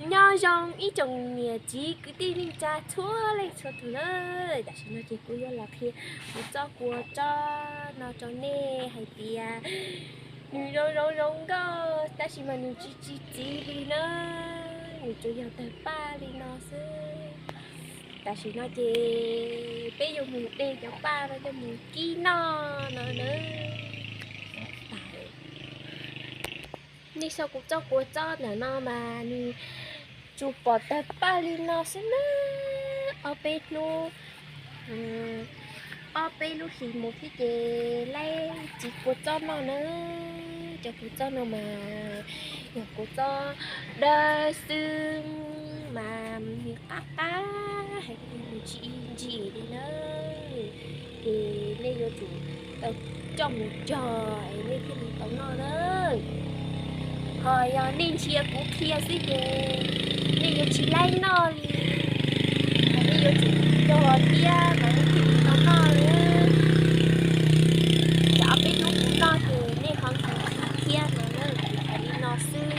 Nyob zoo ib tsoom niam txiv kwv tij neej tsa txhua leej txhua tus na. Tam sim no ces kuv yuav los qhia kuv tsob kua tsob no rau nej hais tias nws zoo zoo zoo nkauj tab sis mas nws tsis tsis txiv li na, nws tsuas yog tawg paj li no xwb. Tam sim no ces peb yuav mus de cov paj no coj mus kib noj no na. Nej saib kuv tsob kua tsob ntawm no mas nws tsuas pom tawg paj li no xwb na. Ob peb hnub, ob peb lub hlis mus thiab ces laib txiv kua txob noj na. Cov kua txob no mas yog kua txob dawb xwb mas nws qab qab heev, nws tsis ntsim li na. Ces nej yuav tsum tau coj mus cog es nej thiaj li tau noj na. Ho yog nej ntsia kuv qhia xwb ces nej yuav tsis laib noj li. Ho nej yuav tsum cog thiab mas nej thiaj li tau noj na. Tsam ob peb hnub kuv noj ces nej ho ntxim qhia thiab no na, kuv hais li no xwb.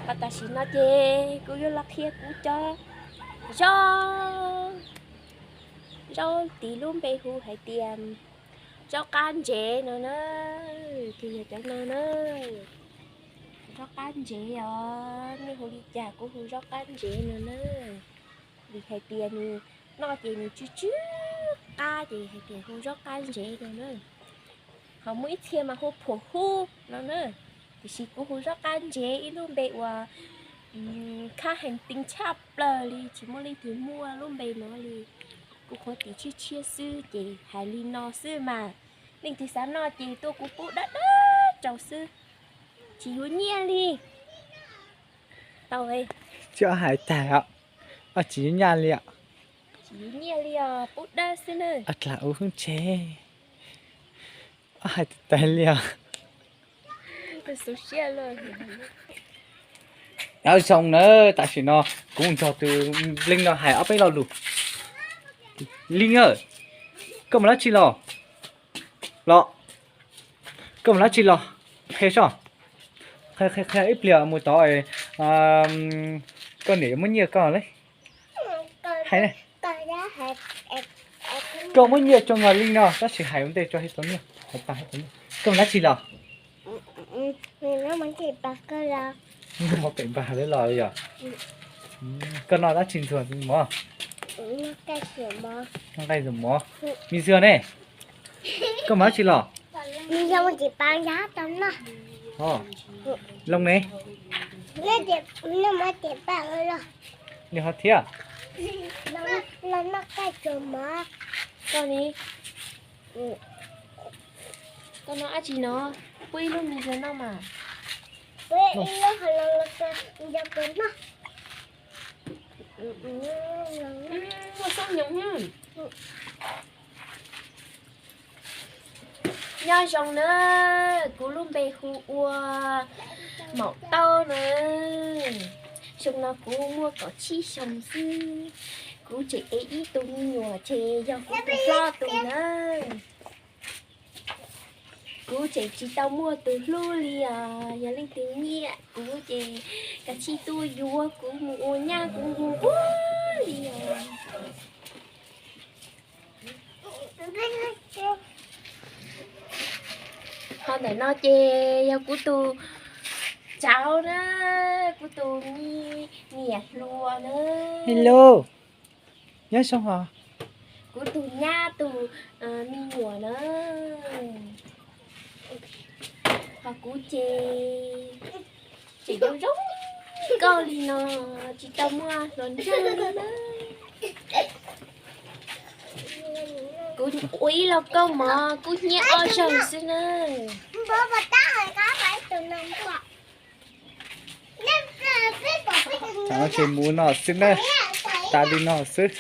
Ho tam sim no ces kuv yuav los qhia kuv cov zaub, zaub tid lub npe hu hais tias zaub qab ntsev no na, ces yog cov no na. Zaub qab ntsev os, nej hu li cas kuv hu zaub qab ntsev no na. Vim hais tias nws noj ces nws tsw tsw qab ces hais tias hu zaub qab ntsev no na. Ho muaj ib txhia mas hu phuam hub no na, tiam sis kuv hu zaub qab ntsev ib lub npe uas khab heev tij tshaj plaws li, tsis muaj leej twg muaj lub npe no li. Kuv qhuav tim tshiab tshiab xwb ces hais li no xwb mas, leej twg xav noj ces tuaj kuv pub dawb dawb rau xwb, tsis yuav nyiaj li. Tsis hais tag, tsis yuav nyiaj li os, tsis yuav nyiaj li os, pub dawb xwb na. Dlav ub hwj tsev, hais tiag tiag li os. Nyob zoo na, tam sim no kuv nrog tus Leej no hais ob peb lo lus. Leej, koj mus dab tsi los? Los, koj mus dab tsi los? Qhia soj, qhia qhia ib pliag mus tod, koj niam yuav muab nyiaj koj li. Hais, koj muab nyiaj rau nws li no tab sis hais ua ntej tso, hais tau nyiaj, hais tau nyiaj. Koj mus dab tsi los? Mus pem npag los yog? Koj noj dab tsi ntxuag mov? Noj nqaij ntxuag mov. Me ntxhua ne, koj mus dab tsi los? Loo ne, nws ho thiab. Koj ni, koj noj dab tsi no? Pub ib lub me ntxhua noj mas. Muaj xoob nyoos. Nyob zoo na, kuv lub npe hu ua Maum Taub na. Xyoo no kuv muaj kaum tsib xyoo xwb. Kuv tseem ev ib tug me nyuam ces yog kuv tus hlob tus na. Kuv tseem tsis tau muaj tus hlub li os. Yog leej twg nyiam kuv ces kav tsij tuaj yuav kuv mus ua nyab kuv nquag nquag li os. Ho ntawm no ces yog kuv tus tsauv na, kuv tus me niam hluas na. Hello, nyob zoo os. Kuv tus nyab tus me nyuam na. Ho kuv ces tseem zoo zoo nkauj li no, tsis tau muaj hluas nraug li na. Kuv ua ib lauj kaub mov kub hnyiab ob zaug xwb na. Tam no ces mus no xwb na, tas li no xwb.